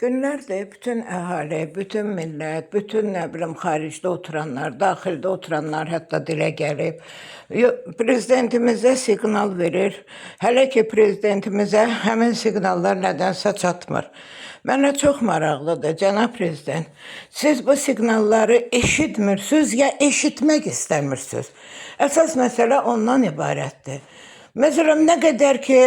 Günlərdir bütün əhali, bütün millət, bütün nə bilim xaricdə oturanlar, daxildə oturanlar hətta dilə gəlib prezidentimizə siqnal verir. Hələ ki prezidentimizə həmin siqnallar nədənsə çatmır. Mənə çox maraqlıdır, cənab prezident. Siz bu siqnalları eşitmirsiniz ya eşitmək istəmirsiniz? Əsas məsələ ondan ibarətdir. Məsələn, nə qədər ki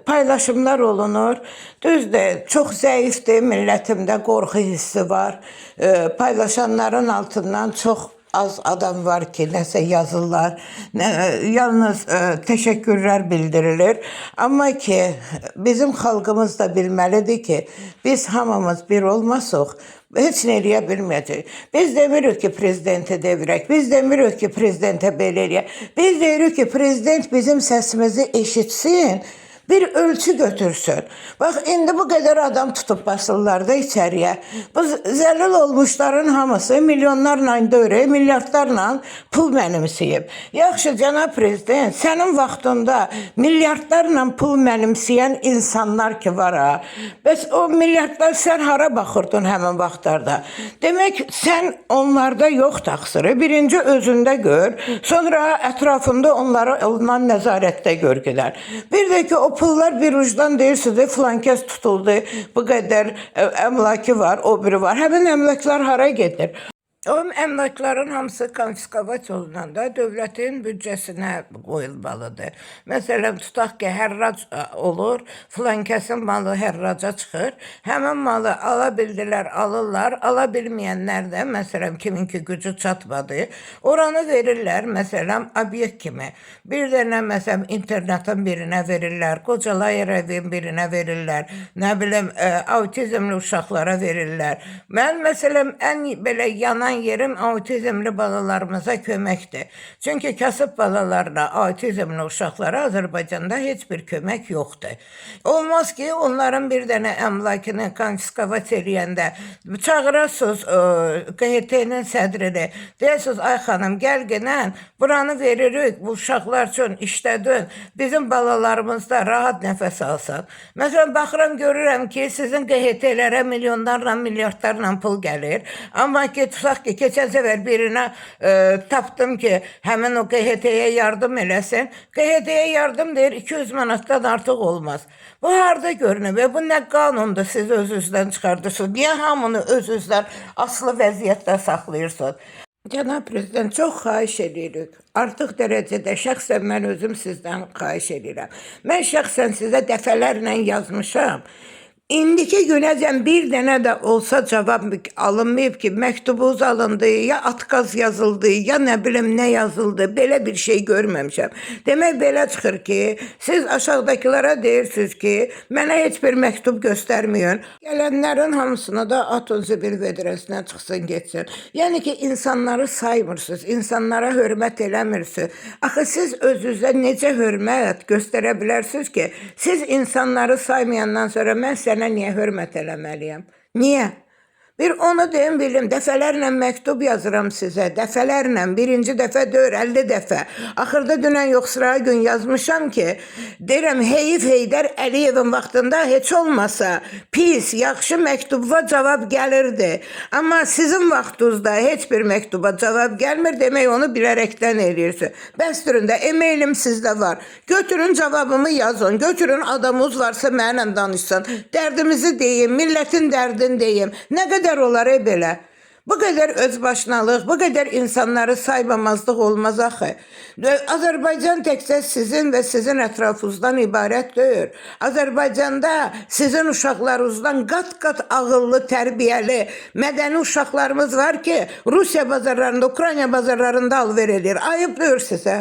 paylaşımlar olunur, düzdür, çox zəifdir, millətimdə qorxu hissi var. Paylaşanların altından çox az adam var ki, nəsə yazırlar, yalnız təşəkkürlər bildirilir. Amma ki, bizim xalqımız da bilməlidir ki, biz hamımız bir olmasaq, heç nə eləyə bilməyəcək. Biz demirik ki, prezidenti devirək, biz demirik ki, prezidentə belə eləyək. Biz deyirik ki, prezident bizim səsimizi eşitsin, bir ölçü götürsün. Bax, indi bu qədər adam tutub basırlar da içəriyə. Bu zəlil olmuşların hamısı milyonlarla deyil, milyardlarla pul mənimsəyib. Yaxşı, cənab prezident, sənin vaxtında milyardlarla pul mənimsəyən insanlar ki var ha. Bəs o milyardlar sən hara baxırdın həmin vaxtlarda? Demək, sən onlarda yox təqsiri. Birinci özündə gör, sonra ətrafında onları olunan nəzarətdə gör gedər. Bir də ki, o pullar bir ucdan deyirsiniz, filan kəs tutuldu, bu qədər əmlakı var, o biri var. Həmin əmlaklar hara gedir? O əmlakların hamısı konfiskavat olunanda dövlətin büdcəsinə qoyulmalıdır. Məsələn, tutaq ki, hərrac olur, filan kəsin malı hərraca çıxır. Həmin malı ala bildilər, alırlar, ala bilməyənlər də, məsələn, kiminki gücü çatmadı, oranı verirlər, məsələn, obyekt kimi. Bir dənə, məsələn, internatın birinə verirlər, qocalar evin birinə verirlər, nə bilim, autizmli uşaqlara verirlər. Mən, məsələn, ən belə yanan yerim autizmli balalarımıza köməkdir. Çünki kasıb balalarına, autizmli uşaqlara Azərbaycanda heç bir kömək yoxdur. Olmaz ki, onların bir dənə əmlakını konfiskavat eləyəndə çağırasınız QHT-nin sədrini, deyəsiniz, ay xanım, gəl gələn, buranı veririk, bu uşaqlar üçün işlədin, bizim balalarımız da rahat nəfəs alsın. Məsələn, baxıram, görürəm ki, sizin QHT-lərə milyonlarla, milyardlarla pul gəlir. Amma ki, tutaq ki, keçən səfər birinə tapdım ki, həmin o QHT-yə yardım eləsin. QHT-yə yardım deyir, 200 manatdan artıq olmaz. Bu harda görünür və bu nə qanundur siz öz-özdən çıxardırsınız? Niyə hamını öz-özdən asılı vəziyyətdə saxlayırsınız? Cənab Prezident, çox xahiş edirik. Artıq dərəcədə şəxsən mən özüm sizdən xahiş edirəm. Mən şəxsən sizə dəfələrlə yazmışam. İndiki günəcən bir dənə də olsa cavab alınmayıb ki, məktubunuz alındı, ya atqaz yazıldı, ya nə bilim nə yazıldı. Belə bir şey görməmişəm. Demək belə çıxır ki, siz aşağıdakılara deyirsiniz ki, mənə heç bir məktub göstərməyin. Gələnlərin hamısını da atın zibil vedrəsinə çıxsın getsin. Yəni ki, insanları saymırsınız, insanlara hörmət eləmirsiniz. Axı siz özünüzə necə hörmət göstərə bilərsiniz ki, siz insanları saymayandan sonra mən sənə niyə hörmət eləməliyəm? Niyə? Bir onu deyim bilim, dəfələrlə məktub yazıram sizə, dəfələrlə, birinci dəfə deyil, 50 dəfə. Axırda dünən yox, sıra gün yazmışam ki, deyirəm, heyif Heydər Əliyevin vaxtında heç olmasa pis, yaxşı məktuba cavab gəlirdi. Amma sizin vaxtınızda heç bir məktuba cavab gəlmir, demək onu bilərəkdən eləyirsiniz. Bəs durun da, e-mailim sizdə var. Götürün cavabımı yazın, götürün adamınız varsa mənlə danışsın. Dərdimizi deyim, millətin dərdini deyim. Nə qədər olar belə? Bu qədər özbaşınalıq, bu qədər insanları saymamazlıq olmaz axı. Azərbaycan təkcə sizin və sizin ətrafınızdan ibarət deyil. Azərbaycanda sizin uşaqlarınızdan qat-qat ağıllı, tərbiyəli, mədəni uşaqlarımız var ki, Rusiya bazarlarında, Ukrayna bazarlarında alver eləyir. Ayıb deyir sizə.